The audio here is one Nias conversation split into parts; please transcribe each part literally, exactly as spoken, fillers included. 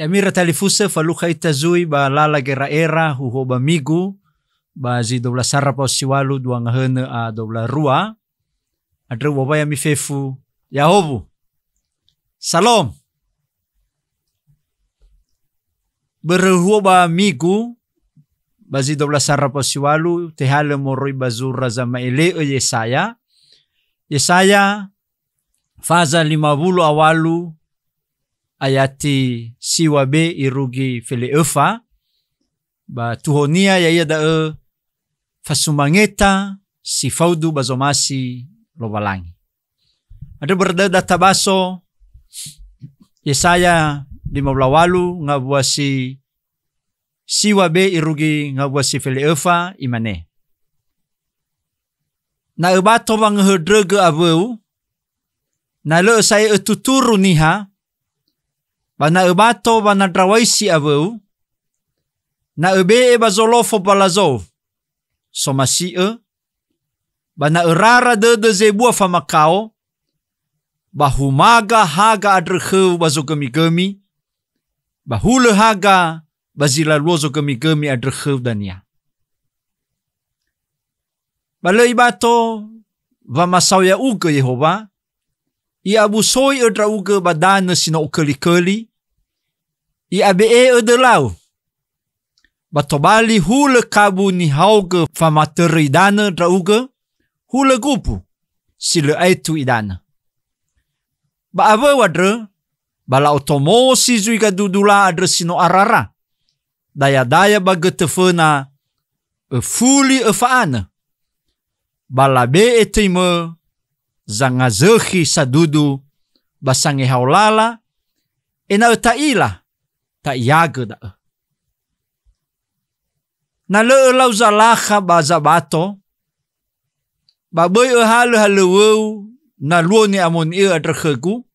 Ya'ami ira talifusö, falukha ita zui ba lala gera'era, huhuo ba migu, ba zi dua belas sara pao siwalu dua ngahönö a dua belas rua. Andrö uwawai ami fefu, ya'ahowu. Salom. Börö huhuo ba migu, ba zi dua belas sara pao siwalu, tehalö moroi ba zura zama'ele'ö Yesaya. Yesaya, faza lima wulu a walu, ayati siwa be irugi fele'öfa, ba tuhonia ya'ia da'ö fasumangeta si faudu ba zomasi Lowalangi. Andrö börö da'ö da tabaso Yesaya lima wulu a walu ngawua si siwa be irugi ngawua si fele'öfa, imane, "Na öbato wangöhöndrögö awöu, na lö sa'ae ötuturu niha, ba na öbato wanandrawaisi awöu, na öbe'e ba zolofo mbala zou, somasi'ö, ba na örara dödö zebua famakao, ba humaga haga andrö khöu ba zogömigömi, ba hulö haga ba zi laluo zogömigömi andrö khöu dania." Ba lö ibato wamasao ya'ugö Yehowa, i'abusoi'ö ndra'ugö ba danö si no oköliföli, i'abe'e'ö dölau. Ba tobali hulö kabu nihaogö famatörö idanö ndra'ugö, hulö gubu si lö aetu idanö. Ba awöu andrö, ba la'otomosi zui gadudula andrö si no arara, dayadaya ba götö föna öfuli öfa'anö. Ba labe'e töimö zangazökhi sadudu ba sangehao lala, ena'ö ta'ila, ta'iagö da'ö. Na lö ölau zalakha ba zabato, ba böi öhalö halöwöu na luo ni'amoni'ö andrö khögu,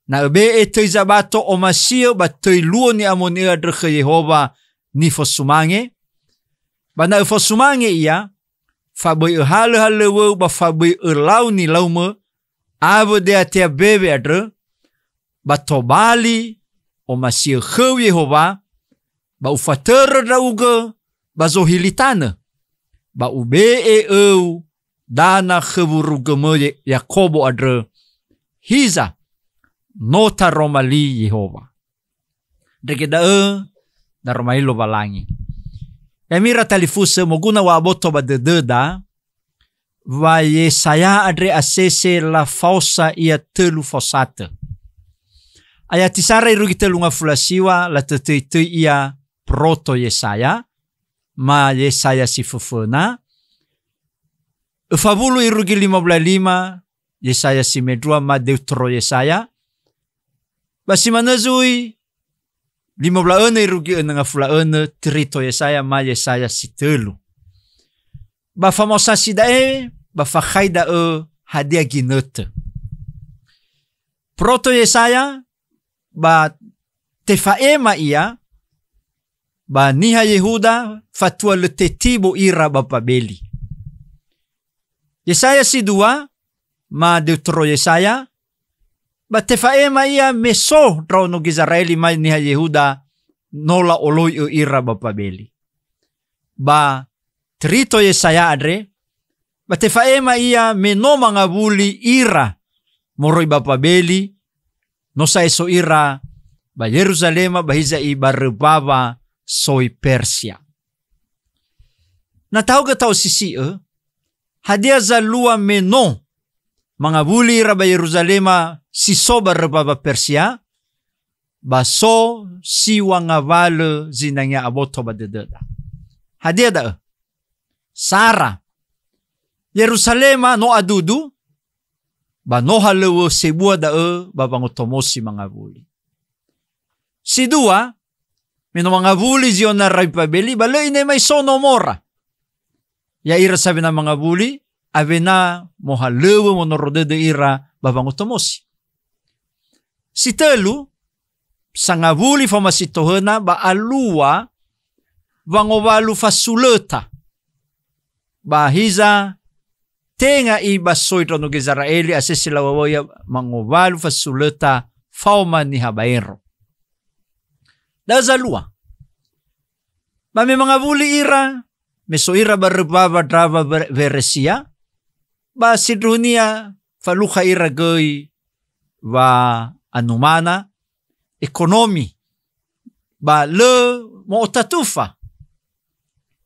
na öbe'e töi zabato omasi'ö ba töi luo ni'amoni'ö andrö khö Yehowa nifosumange, ba na öfosumange ia, fa böi öhalö halöwöu ba fa böi ölau nilaumö awö deatea mbewe andrö, ba tobali omasi'ö khöu Yehowa, ba ufatörö ndra'ugö ba zohili tanö, ba ube'e öu dana khö wurugömö Ye-, Yakobo andrö, hiza, no taroma li Yehowa. Ndrege da'ö, daroma li Lowalangi. Ya'ami ira talifusö, moguna wa'aboto ba dödöda, wa Yesaya andre asese lafaosa ia tölu faosatö. Ayati sara irugi tölu ngafulu a siwa, latötöi-töi ia Proto Yesaya, ma Yesaya si föföna. Öfa wulu irugi lima wulu a lima, Yesaya si mendrua, ma Deutero Yesaya. Ba si manö zui, lima wulu a önö irugi önö ngafulu a önö, Terito Yesaya ma Yesaya si tölu. Ba famaosasi da'e, ba fakhai da'ö hadia ginötö. Proto Yesaya, ba tefa'ema ia ba niha Yehuda fatua lö tetibo ira ba Babeli. Yesaya si dua, ma Deutero Yesaya, ba tefa'ema ia me so ndraono Gizera'eli ma niha Yehuda no la'oloi'ö ira ba Babeli. Ba Terito Yesaya andre, ba tefa'ema ia me no mangawuli ira moroi ba Babeli, no sa'ae so ira ba Yeruzalema, ba hiza ibarö mbawa soi Persia. Na tahaogö ta'osisi'ö, hadia zalua me no mangawuli ira ba Yeruzalema si so ba römbawa Persia, ba so siwa ngawalö zinangea aboto ba dödöda. Hadia da'ö? Sara. Yeruzalema no adudu, ba no halöŵö sebua da'ö ba wangotomosi mangawuli. Si dua, me no mangawuli Ziona rawi Babeli, ba lö inemai so nomora. Ya'ira sawena mangawuli, awena mohalöŵö monoro dödö ira ba wangotomosi. Si tölu, sangawuli faoma si tohöna ba alua wangowalu fasulöta. Ba hiza, tenga ibasoi ndraono Gizera'eli, asese lawawao ia mangowalu fasulöta faoma niha baero. Da'ö zalua. Ba me mangawuli ira, me so ira ba römbawa ndrawa Wer-, Weresia, ba sindruhunia falukha ira göi wa anumana, ekonomi, ba lö mo'otatufa.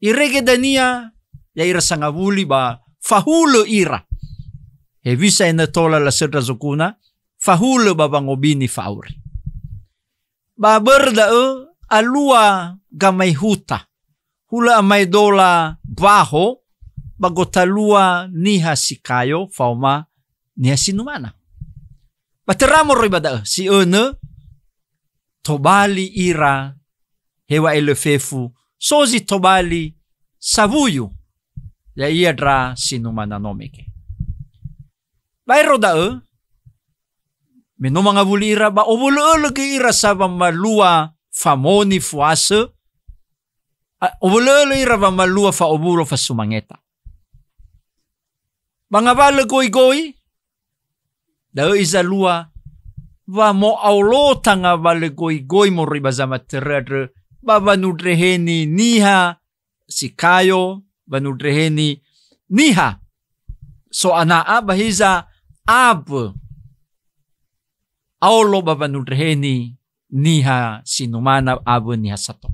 Irege dania ya'ira sangawuli ba fahulö ira. Hewisa ena'ö tola lasöndra zoguna, fahulö ba wangobini fa'auri. Ba börö da'ö alua gamaihuta, hulö amaedola mbaho ba gotalua niha si kayo faoma niha si numana. Ba töra moroi ba da'ö, si önö, tobali ira heŵa'ae lö fefu, so zi tobali sawuyu, ya'ia ndra si numana no mege. Baero da'ö, me no mangawuli ira, ba owölö'ölö göi ira sa wamalua famoni fuasö, a, owölö'ölö ira wamalua fa'owulo fasumangeta. Ba ngawalö goigoi, da'ö izalua, wa mo'aolota ngawalö goigoi moroi ba zamatörö andrö, ba wanundreheni niha si kayo, wanundreheni niha so ana'a, ba hiza abö aolo ba wanundreheni niha si numana awö niha sato.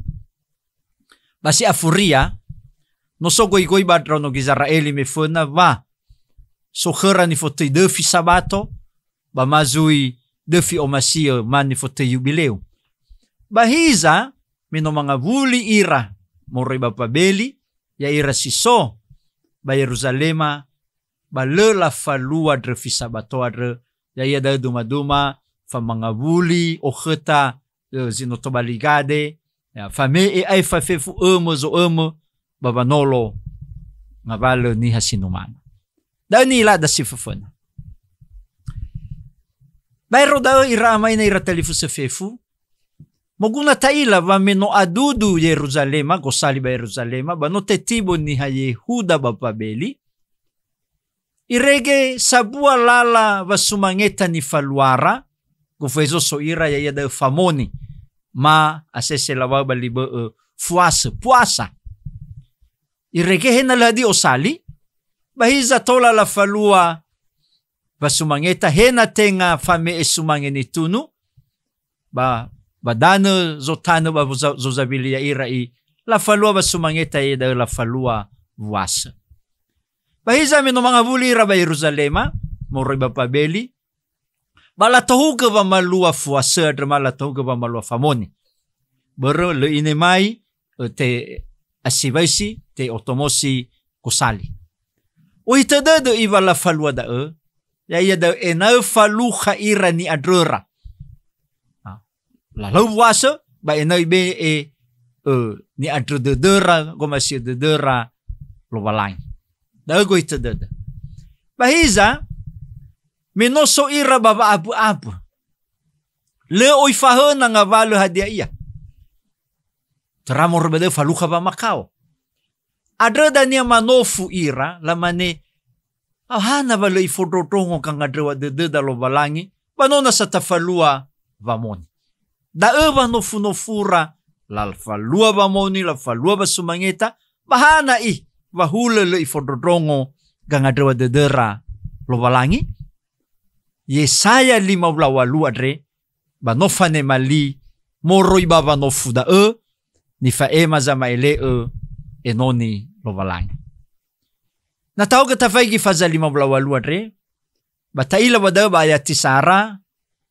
Ba si afuria, no so goigoi ba ndraono Gizera'eli me föna wa so khöra nifotöi döfi Sabato, ba ma zui döfi omasi'ö ma nifotöi Yubileu. Ba hiza, me no mangawuli ira moroi ba Babeli, ya'ira si so ba Yeruzalema, ba lö lafalua ndröfi Sabato andrö, ya'ia da'ö dumaduma famangawuli okhöta, ö, zi no tobali gade, ya, fame'e aefa fefu ömö zo'ömö ba wanolo ngawalö niha si numana. Da'ö ni'ilada si föföna. Baero da'ö ira ama ina ira talifusö fefu, moguna ta'ila wa me no adudu Yeruzalema, gosali ba Yeruzalema, ba no tetibo niha Yehuda ba Babeli, irege sabua lala wasumangeta nifaluara, gofu hezo so ira, ya'ia da'ö famoni, ma asese lawa'ö ba libö'ö fuasö, puasa. Irege he na lö hadia osali, ba hiza tola lafalua wasumangeta, he na tenga fame'e sumange nitunu, ba, ba danö zotanö ba woza-, zozawili ya'ira i, lafalua wasumangeta, ya'ia da'ö lafalua wuasö. Ba hiza me no mangawuli ira ba Yeruzalema, moroi ba Babeli, ba latohugö wamalua fuasö andrö ma latohugö wamalua famoni. Börö lö inemai, ö, te asiwaisi, te otomosi gosali. Ohitö dödö iwa lafalua da'ö, ya'ia da'ö ena'ö falukha ira ni'andröra. Ha, lalau wuasö, ba ena'ö ibe'e, ö, ni'andrö dödöra, gomasi'ö dödöra Lowalangi. Da'ö gohitö dödö. Ba hiza, me no so ira ba wa'abö'abö. Lö oi fahöna ngawalö hadia ia. Töra moroi ba da'ö falukha wamakao. Andrö dania manofu ira, lamane, "Hana wa lö ifondrondrongo gangandröwa dödöda Lowalangi, ba no nasa tafalua wamoni." Da'ö wanofu-nofura, lafalua wamoni, lafalua wasumangeta, ba hana i, wa hulö lö ifondrondrongo gangandröwa dödöra Lowalangi? Yesaya lima wulu a walu andre, ba no fanema li moroi ba wanofu da'ö, nifa'ema zama'ele'ö enoni Lowalangi. Na tahogö tafaigi faza lima wulu a walu andre, ba ta'ila wa da'ö ba ayati sara,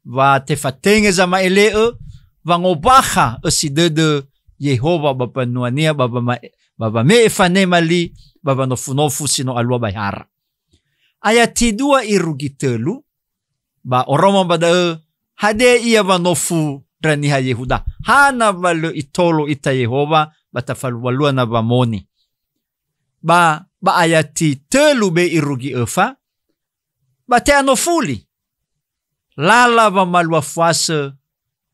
wa tefatenge zama'ele'ö, wangombakha ösi dödö Yehowa ba mbanua-Nia, ba wama-, ba wame'e fanema li ba wanofu-nofu si no alua ba ehara. Ayati dua irugi tölu, ba oroma ba da'ö, hadia ia wanofu ndra niha Yehuda? Hana wa lö itolo ita Yehowa ba tafalua-lua na wamoni? Ba, ba ayati tölu be irugi öfa, ba te'anofuli. Lala wamalua fuasö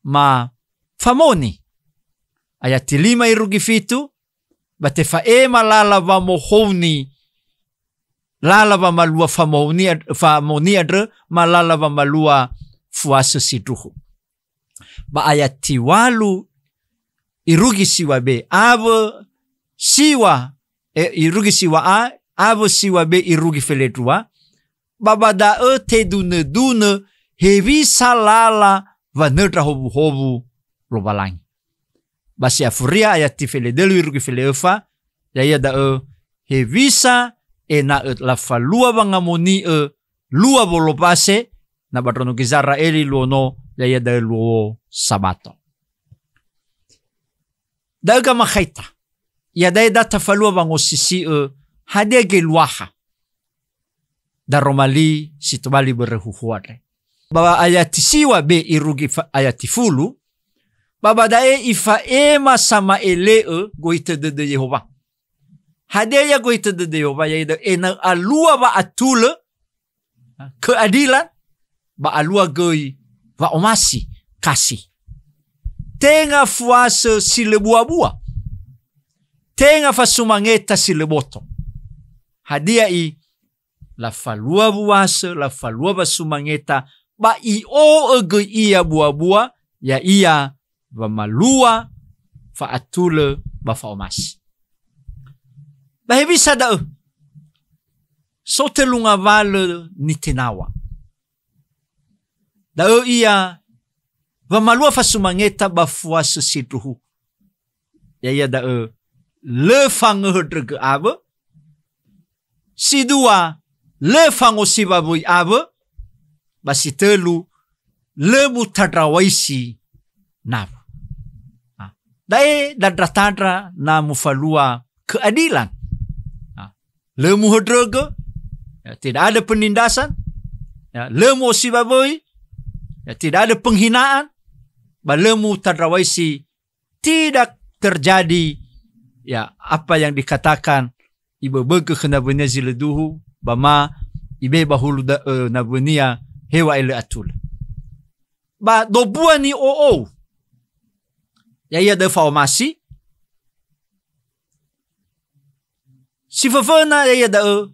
ma famoni. Ayati lima irugi fitu, ba tefa'ema lala wamohouni, lala wamalua famohouni and-, famoni andrö, ma lala wamalua fuasö sindruhu. Ba ayati walu irugi siŵa be, awö siŵa, e, irugi siŵa a, awö siŵa be irugi felendrua, ba ba da'ö tedunödunö hewisa lala wanöndra howuhowu Lowalangi. Ba si afuria ayati felendrua irugi feleöfa, ya'ia da'ö hewisa ena'ö lafalua wangamoni'ö luo wolombase, na ba ndraono Gizera'eli luo no, ya'ia da'ö luo Sabato. Da'ö gamakhaita, iada'e da tafalua wangosisi'ö hadia geluaha daroma li si tobali börö huhuo andre. Ba ayati siŵa be irugi fa-, ayati fulu, ba ba da'e ifa'ema sama'ele'ö gohitö dödö Yehowa. Hadia ia gohitö dödö Yehowa, ya'ia da'ö ena'ö alua wa'atulö, keadilan, ba alua göi wa'omasi, kasih. Tenga fuasö si lö buabua. Tenga fasumangeta si lö boto. Hadia i, lafalua wuasö, lafalua wasumangeta, ba i'o'ö göi ia buabua, ya'ia wamalua, fa'atulö, ba fa'omasi. Ba hewisa da'ö? So tölu ngawalö nitenaw̃a. Da'ö ia wamalua fasumangeta ba fuasö sindruhu. Ya'ia da'ö lö fangöhöndrögö awö, si dua, lö fangosiwa wöi awö, ba si tölu, lö mutandraw̃aisi nawö. Ah, da'e dandratandra na mufalua keadilan. Ah, lö muhöndrögö, ya, tidak ada penindasan, ya, lö muosiwa wöi, ya, tidak ada penghinaan, ba lö mutandraw̃aisi, tidak terjadi, ya, apa yang dikatakan, iböbögö khö nawönia zi lö duhu, ba ma ibe'e ba hulu da-, ö, nawönia heŵa'ae lö atulö. Ba dobua ni'o'ou, ya'ia da'ö fa'omasi, si föföna ya'ia da'ö,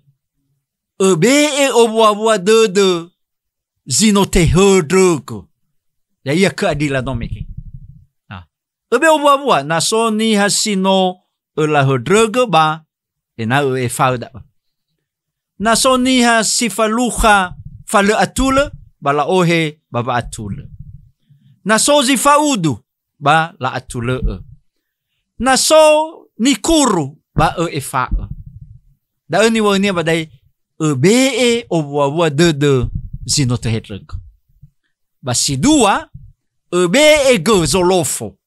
öbe'e owuawua dödö zi no tehöndrögö. Ya'ia keadilan no mege. Ah, öbe'e owuawua, na so niha si no öla höndrögö ba ena'ö efa'ö da'ö. Na so niha si falukha fa lö atulö, ba la'ohe ba wa'atulö. Na so zi fa'udu, ba la'atulö'ö. Na so nikuru, ba ö'efa'ö. Da'ö niŵa'önia ba da'e, öbe'e owuawua dödö zi no tehöndrögö. Ba si dua, öbe'e gö zolofo.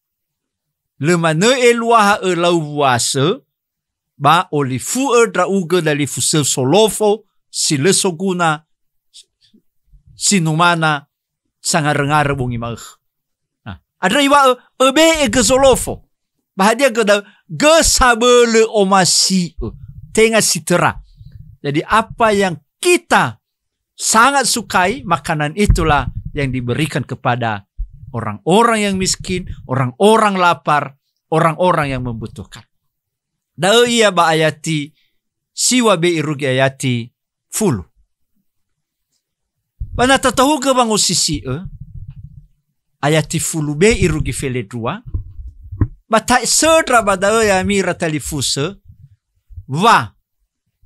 Lö manö eluaha ölau wuasö, ba olifu'ö ndra'ugö dalifusö solofo si lö soguna, si numana sangaröngarö bongi ma'ökhö. Nah, andrö iŵa'ö, öbe'e gö zolofo. Ba hadia gö da'ö? Gö sabölö omasi'ö. Tenga si töra. Jadi, apa yang kita sangat sukai, makanan itulah yang diberikan kepada orang-orang yang miskin, orang-orang lapar, orang-orang yang membutuhkan. Da'ö ia ba ayati siŵa be irugi ayati fulu. Ba na tatahugö wangosisi'ö, ayati fulu be irugi felendrua, ba ta'esöndra ba da'ö ya'ami ira talifusö, wa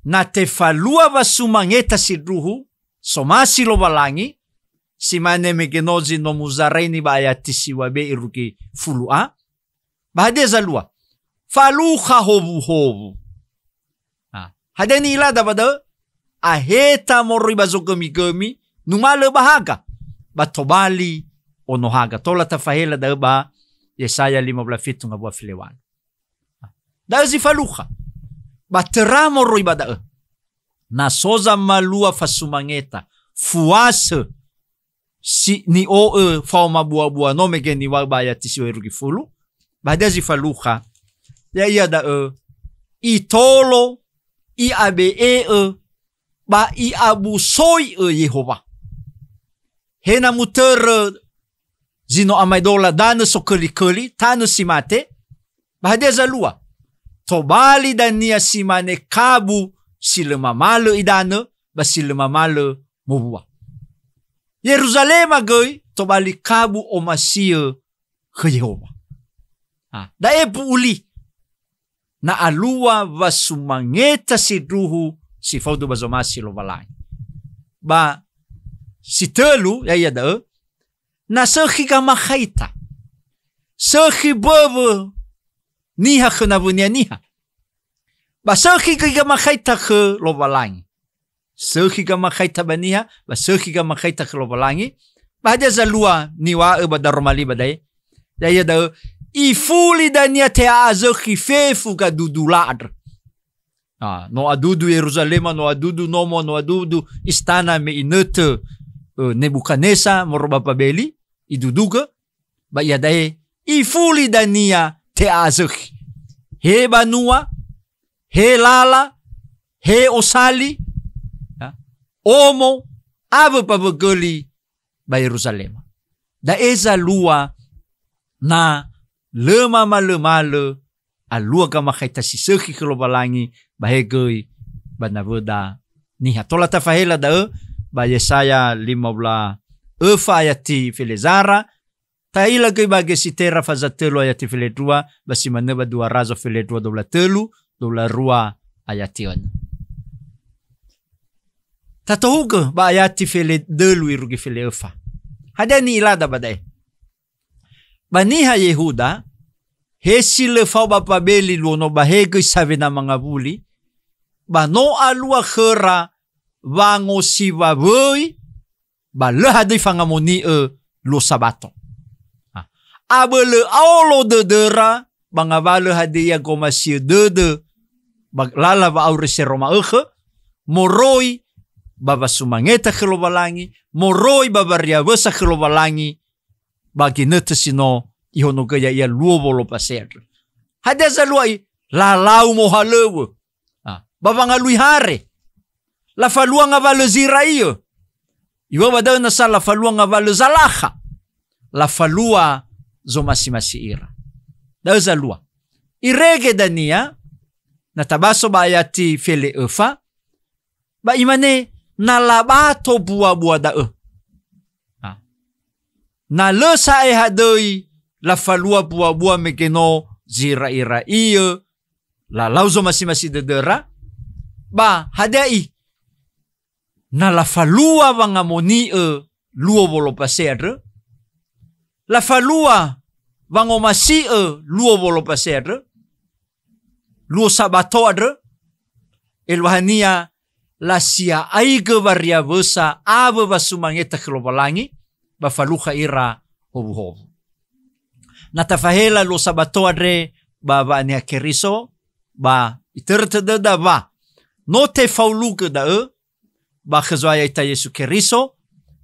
na tefalua wasumangeta sindruhu, somasi Lowalangi, si mane mege no zi no muzaraini ba ayati siŵa be irugi fulu a, ba hadia zalua? Falukha howuhowu. Ah, hadia ni'ilada ba da'ö? Aheta moroi ba zogömigömi, numalö ba haga, ba tobali ono haga. Tola tafahela da'ö ba Yesaya lima belas fitu ngawua feleŵalu. Da'ö zi falukha. Ba töra moroi ba da'ö, na so zamalua fasumangeta, fuasö si ni'o'ö faoma buabua no mege niŵa'ö ba ayati siŵa irugi fulu, ba hadia zi falukha? Ya'ia da'ö, itolo, i'abe'e'ö, ba i'abusoi'ö Yehowa. He na mutörö zi no amaedola danö soköliköli, tanö si mate, ba hadia zalua? Tobali dania si mane kabu si lö mamalö idanö, ba si lö mamalö mowua. Yeruzalema göi tobali kabu omasi'ö khö Yehowa. Ah, da'e bu'u li. Na alua wa sumangeta sindruhu si faudu ba zomasi Lowalangi. Ba si tölu, ya'ia da'ö, na sökhi gamakhaita. Sökhi böwö niha khö nawönia niha. Ba sökhi göi gamakhaita khö Lowalangi. Sökhi gamakhaita ba niha, ba sökhi gamakhaita khö Lowalangi. Ba hadia zalua niŵa'ö ba daroma li ba da'e? Ya'ia da'ö, ifuli dania te'a'azökhi fefu gadudula andrö. Ah, no adudu Yeruzalema, no adudu nomo, no adudu istana me inötö, ö, Nebukadnesa moroi ba Babeli, idudugö, ba iada'e ifuli dania te'a'azökhi. He banua, he lala, he osali, ya, omo, awö ba wögöli ba Yeruzalema. Da'e zalua na lö mamalömalö alua gamakhaita si sökhi khö Lowalangi, ba he göi ba nawöda niha. Tola tafahela da'ö ba Yesaya lima wulu öfa ayati felezara, ta'ila göi ba Gesitera faza tölu ayati felendrua, ba si manö ba dua Razo felendrua dua wulu tölu, dua wulu rua ayati önö. Tatohugö ba ayati fele dölu irugi fele öfa. Hadia ni'ilada ba da'e? Ba niha Yehuda, he si lö fao ba Babeli luo no ba he göi sawena mangawuli, ba no alua khöra wangosiwawöi, ba lö hadöi fangamoni'ö luo Sabato. Ha. Abölö aolo dödöra, ba ngawalö hadia ia gomasi'ö dödö, ba lala wa'auri seroma ökhö, moroi ba wasumangeta khö Lowalangi, moroi ba wariawösa khö Lowalangi, ba ginötö si no ihonogö ya'ia luo wolopase andrö. Hadia zalua i? Lalau mohalöŵö. Ah, ba wangalui hare. Lafalua ngawalö Zira'i'ö. Iŵa'ö ba da'ö nasa lafalua ngawalö zalakha. Lafalua zomasi-masi ira. Da'ö zalua. Irege dania, na tabaso ba ayati fele öfa, ba imane, na labato bua-bua da'ö. Ha. Na lö sa'ae hadöi lafalua bua-bua mege no Zira'ira'i'ö, lalau zomasi-masi dödöra, ba hadia i? Na lafalua wangamoni'ö luo wolopase andrö, lafalua wangomasi'ö luo wolopase andrö, luo Sabato andrö, eluahania lasia'aigö wariawösa awö wasumangeta khö Lowalangi, ba falukha ira howuhowu. Na tafahela luo Sabato andre ba wa'aniha Keriso, ba itörö tödöda wa no tefaulugö da'ö ba khö Zo'aya ita Yesu Keriso,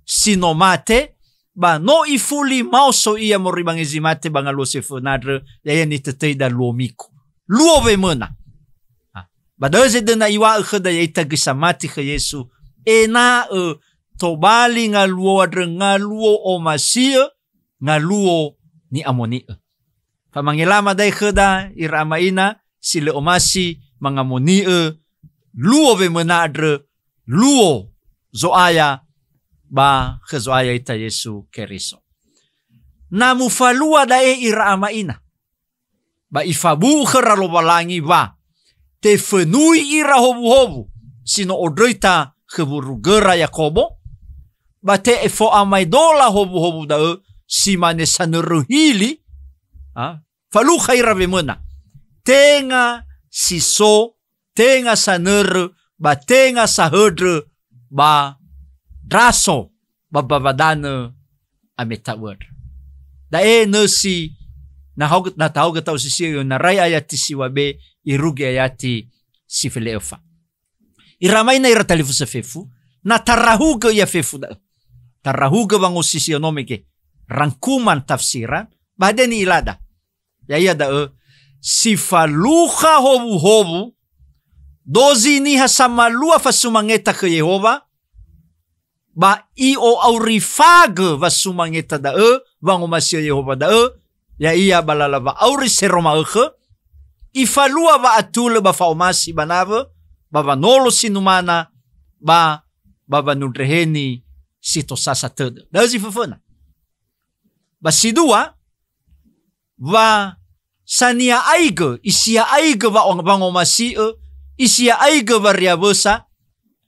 si no mate, ba no ifuli maoso ia moroi ba nge zi mate ba ngaluo si föna andrö, ya'ia nitötöida luo miku. Luo wemöna. Ha. Ba da'ö zedöna iŵa'ö khöda ya'ita göi samati khö Yesu, ena'ö tobali ngaluo andrö ngaluo omasi'ö, ngaluo ni'amoni'ö. Famangelama da'e khöda ira ama ina si lö omasi mangamoni'ö luo wemöna andrö, luo Zo'aya ba khö Zo'aya ita Yesu Keriso. Na mufalua da'e ira ama ina, ba ifabu'u khöra Lowalangi wa tefönui ira howuhowu si no ondröita khö wurugöra Yakobo, ba te'efo'amaedola howuhowu da'ö si mane sanörö hili, ha, falukha ira wemöna. Tenga si so, tenga sanörö, ba tenga sahöndrö ba ndraso ba mbawa danö ameta'uö andrö. Da'e nösi na haogö-, na tahaogö ta'osisi'ö i'onarai ayati si ŵa'ö be irugi ayati si fele öfa. Ira ama ina ira talifusö fefu, na tarahugö ia fefu da'ö. Tarahugö wangosisi'ö no mege. Rangkuman tafsiran, ba hadia ni'ilada? Ya'ia da'ö, si falukha howuhowu, dozi niha samalua fasumangeta khö Yehowa, ba i'o'aurifagö wasumangeta da'ö, wangomasi'ö Yehowa da'ö, ya'ia ba lala wa'auri seroma ökhö, ifalua wa'atulö ba fa'omasi ba nawö, ba wanolo si numana, ba, ba wanundreheni si tosasa tödö. Da'ö zi föföna. Ba si dua, wa sania'aigö, isia'aigö wa-, wangomasi'ö, isia'aigö wariawösa,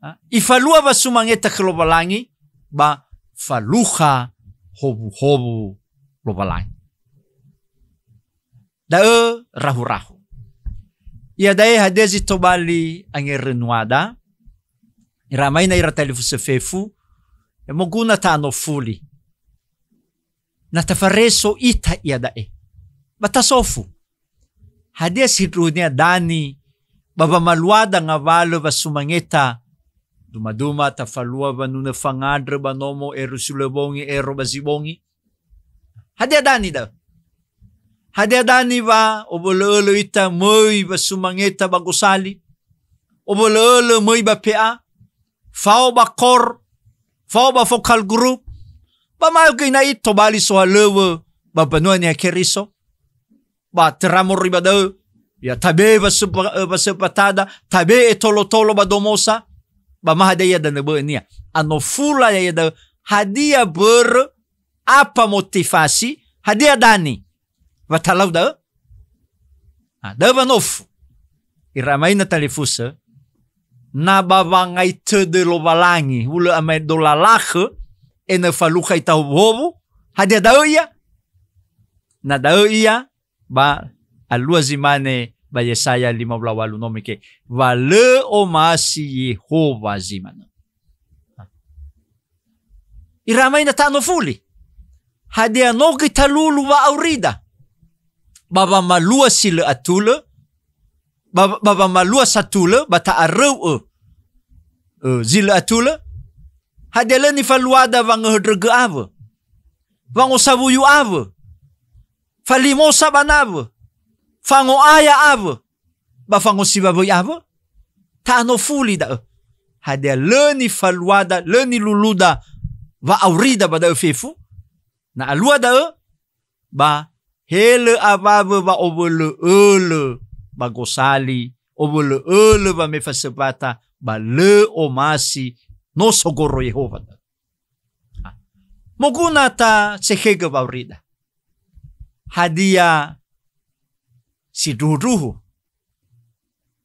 ha, ifalua wasumangeta khö Lowalangi, ba falukha howuhowu Lowalangi. Da'ö rahu-rahu. Iada'e hadia zi tobali angerönuada, ira amaina ira talifusö fefu, ya moguna ta'anofuli. Na tafareso ita iada'e. Ba tasofu. Hadia sindruhunia Dani, ba wamaluada ngawalö wasumangeta. Duma-duma tafalua wanunö fangandrö ba nomo eru sulö bongi, ero ba zi bongi. Hadia Dani da'ö? Hadia Dani wa owölö'ölö ita möi wasumangeta ba gosali? Owölö'ölö möi ba P A? Fao ba kor? Fao ba focal group? Ba ma'ögöi na'i tobali sohalöŵö ba mbanua Niha Keriso? Ba töra moroi ba da'ö, ya tabe wasöpa-, eh, wasöpatada, tabe'e tolo-tolo ba domosa, ba ma hadia ia danö bö'önia. Anofula ya'ia da'ö, hadia börö, apa motivasi, hadia Dani? Wa talau da'ö? Ah, da'ö wanofu. Ira amaina talifusö, na ba wangai tödö Lowalangi, hulö amaedola lakhö, ena'ö falukha ita howuhowu, hadia da'ö ia? Na da'ö ia, ba alua zi mane ba Yesaya lima wulu a walu no mege, wa lö omasi Yehowa zi manö. Ira amaina ta'anofuli. Hadia no göi talulu wa'aurida? Ba wamalua si lö atulö, ba, ba wamalua satulö, ba ta'aröu'ö, ö, zi lö atulö? Hadia lö nifaluada wangöhöndrögö awö? Wangosawuyu awö? Falimosa ba nawö? Fango'aya awö? Ba fangosiwawöi awö? Ta'anofuli da'ö. Hadia lö nifaluada, lö niluluda wa'aurida ba da'ö fefu? Na alua da'ö, ba he lö awawö wa'owölö'ölö ba gosali, owölö'ölö wamefasöpata, ba lö omasi, no sogoro Yehowa da'ö. Moguna tasekhegö wa'aurida. Hadia sindruhundruhu?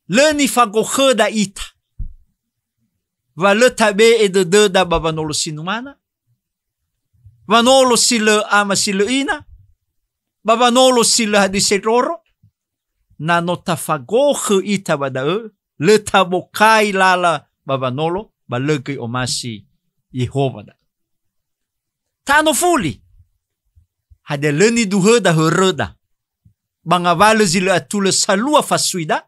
Lö nifagokhöda ita. Wa lö tabe'e dödöda ba wanolo si numana, wanolo si lö ama si lö ina, ba wanolo si lö hadise ndroro. Na no tafagokhö ita ba da'ö, lö tabokai lala ba wanolo, ba lö göi omasi Yehowa da'ö. Ta'anofuli. Hadia lö niduhöda höröda ba ngawalö zi lö atulö salua fasuida?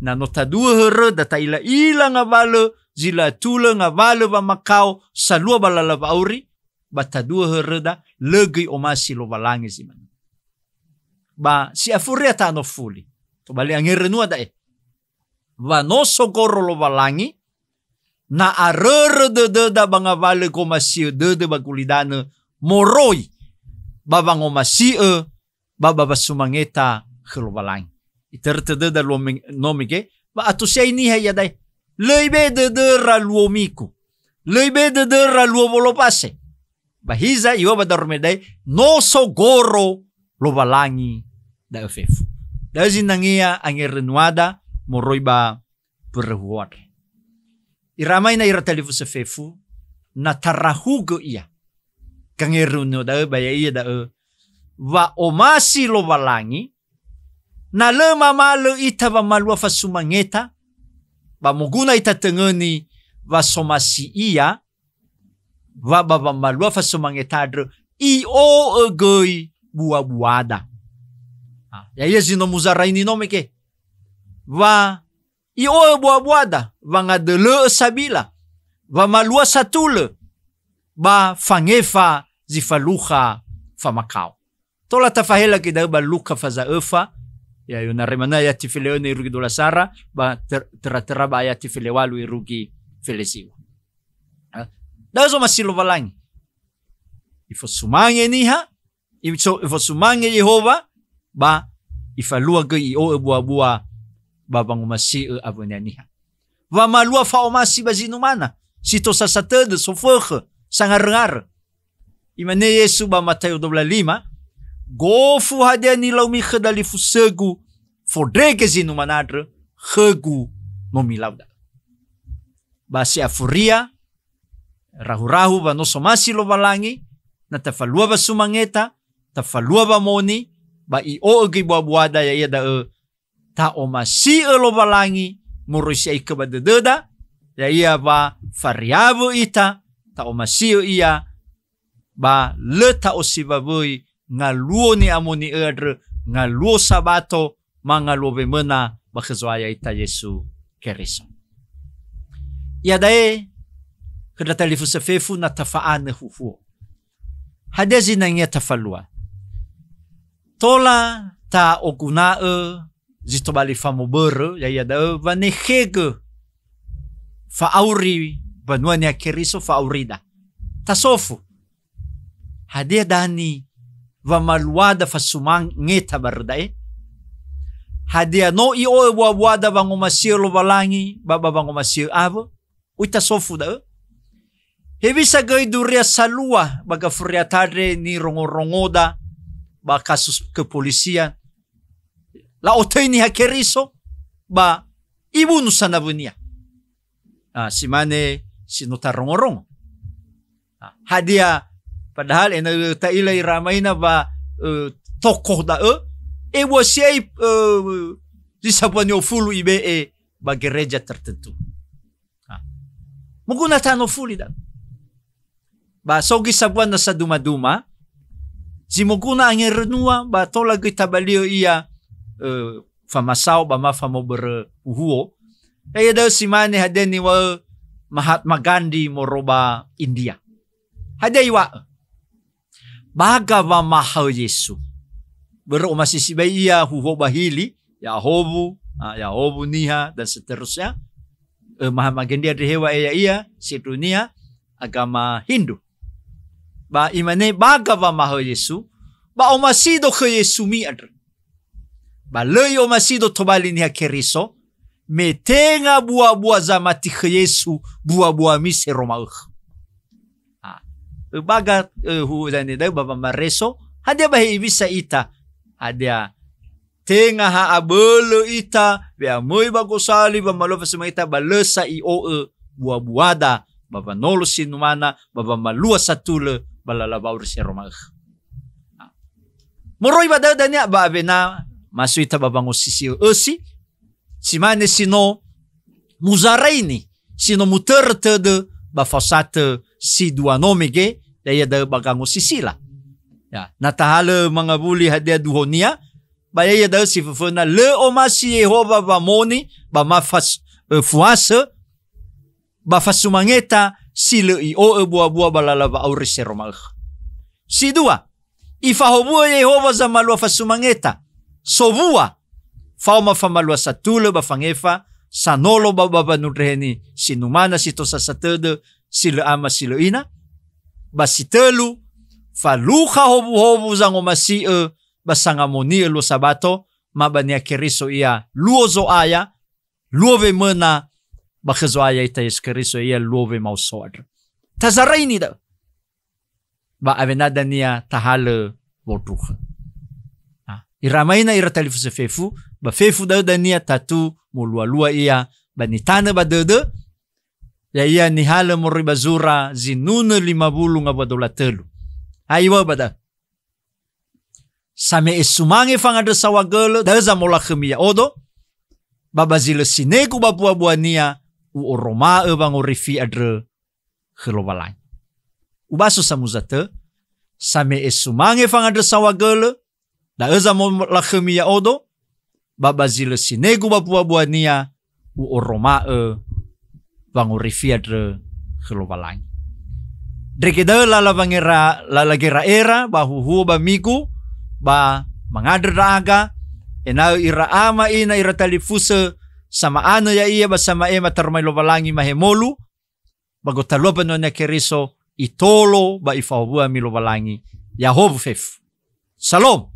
Na no taduhö höröda, ta'ila'ila ngawalö zi lö atulö, ngawalö wamakao salua ba lala wa'auri, ba taduhö höröda, lö göi omasi Lowalangi zi manö. Ba si afuria ta'anofuli. Tobali angerönua da'e. Wa no sogoro Lowalangi, na arörö dödöda ba ngawalö gomasi'ö dödö ba gulidanö moroi ba wangomasi'ö ba, ba wasumangeta khö Lowalangi. Itörö tödöda luo me-, no mege, ba ato siai niha iada'e. Lö ibe'e dödöra luo migu. Lö ibe'e dödöra luo wolopase. Ba hiza iŵa'ö ba darome da'e, no sogoro Lowalangi da'ö fefu. Da'ö zinangea angerönuada moroi ba mbörö huhuo andre. Ira amaina ira talifusö fefu, na tarahugö ia. Gangerönua da'ö ba ya'ia da'ö, wa omasi Lowalangi, na lö mamalö ita wamalua fasumangeta, ba moguna itatöngöni wa somasi ia, wa ba wamalua fasumangeta andrö, i'o'ö göi bua-buada. Ah, ya'ia zi no muzaraini no mege. Wa i'o'ö bua-buada, wangadölö'ö sabila, wamalua satulö, ba fangefa zi falukha famakao. Tola tafahela göi da'ö ba Luka faza öfa, ya, yonare manö ayati fele önö irugi dua belas sara, ba ter-, töra-töra ba ayati fele walu irugi fele ziŵa. Ha? Da'ö zomasi Lowalangi. Ifosumange niha, ifo-, ifosumange Yehowa, ba ifalua göi i'o'ö bua-bua ba wangomasi'ö awönia niha. Wamalua fa'omasi ba zi numana, si tosa satödö, sofökhö, sangaröngarö. Imane Yesu ba Matayo dua belas lima, Gofu hadia nilaumi khö dalifusögu, fondrege zi numanandrö, khögu no milau da'ö. Ba si afuria, rahu-rahu wa no somasi Lowalangi, na tafalua wasumangeta, tafalua wamoni, ba i'o'ö göi buabuada, ya'ia da'ö ta'omasi'ö Lowalangi moroi si'aikö ba dödöda, ya'ia wa fariawö ita, ta'omasi'ö Ia, ba lö ta'osiwawöi ngaluo ni'amoni'ö andrö, ngaluo Sabato, ma ngaluo wemöna ba khö Zo'aya ita Yesu Keriso. Iada'e, khö ndra talifusö fefu na tafa'anö huhuo. Hadia zinangea tafalua? Tola ta'oguna'ö zi tobali famobörö, ya'ia da'ö wanekhegö fa'auri banua Niha Keriso, fa'aurida. Tasofu. Hadia dani wamaluada fasumangeta barö da'e? Hadia no i'o'ö buabuada wangomasi'ö Lowalangi ba, ba wangomasi'ö awö? Ui tasofu da'ö. Hewisa göi duria salua ba gafuria tandre nirongorongoda ba kasus kepolisian. La'otöi Niha Keriso, ba ibunu sanawönia. Ah, si mane si no tarongorongo. Ah, hadia, padahal ena'ö ta'ila ira amaina wa, eh, tokoh da'ö, ebua si'ai, eh, zi sambua ni'ofulu ibe'e ba gereja tertentu. Ah. Moguna tanö ofuli da'ö. Ba so göi sambua na saduma-duma, zi moguna angerönua, ba tola göi tabali'ö ia, eh, famasao ba ma famobörö huhuo. Ya'ia da'ö si mane hadia niŵa'ö Mahatma Gandhi moroi ba India. Hadia iŵa'ö? Baga wamahaö Yesu. Börö omasi sibai ia huhuo ba hili, ya'ahowu, ah, ya'ahowu niha, dan seterusnya. Eh, Mahatma Gandhi andre heŵa'ö ya'ia, sindruhunia agama Hindu. Ba imane, baga wamahaö Yesu, ba omasido khö Yesumi andrö. Ba lö i'omasido tobali Niha Keriso, me tenga buabua zamati khö Yesu, buabuami seroma ökhö. Ah, öbaga, eh, hu dane da'ö ba wamareso, hadia ba he iŵisa ita? Hadia tenga ha abölö ita, we'amöi ba gosali, wamalua fasumangeta, ba lö sa i'o'ö buabuada, ba wanolo sinumana, ba wamalua satulö, ba lala wa'auri seroma ökhö. Moroi ba da'ö dania ba awena, maso ita ba wangosisi'ö ösi, si mane si no muzaraini, si no mutörö tödö ba faosatö si dua no mege, ya'ia da'ö ba gangosisila. Ya, na tahalö mangawuli hadia duhonia, ba ya'ia da'ö si föföna, lö omasi Yehowa wamoni ba ma fas-, eh, fuasö, ba fasumangeta si lö i'o'ö buabua ba lala wa'auri seroma ökhö. Si dua, ifahowu'ö Yehowa zamalua fasumangeta. Sowua, faoma famalua satulö ba fangefa, sanolo ba, ba wanundreheni sinumana si tosa satödö, si lö ama si lö ina. Ba si tölu, falukha howuhowu zangomasi'ö ba sangamoni'ö luo Sabato, ma ba Niha Keriso ia luo Zo'aya, luo wemöna ba khö Zo'aya ita Yesu Keriso, ia luo wemaoso andrö. Tazaraini da'ö. Ba awena dania tahalö wondrukhö. Ah, ira amaina ira talifusö fefu, ba fefu da'ö dania tatu molualua ia ba nitanö ba dödö, ya'ia nihalö moroi ba zura zinunö lima wulu ngawua dua wulu a tölu. Ha iŵa'ö ba da'ö. Same'e sumange fangandrö saohagölö, da'ö zamolakhömi ya'odo, ba ba zi lö sinegu ba buabuania, u'oroma'ö wangorifi andrö khö Lowalangi. Ubaso samuza tö, same'e sumange fangandrö saohagölö, da'ö zamolakhömi ya'odo, ba ba zi lö sinegu ba buabuania, u'oroma'ö wangorifi andrö khö Lowalangi. Ndrege da'ö lala wangera-, lala gera'era ba huhuo ba migu, ba mangandrö ndra'aga, ena'ö ira ama ina ira talifusö sama'anö ya'ia ba sama'ema taroma Lowalangi mahemolu, ba gotalua banua Niha Keriso, itolo ba ifahowuami Lowalangi, ya'ahowu fefu. Salom.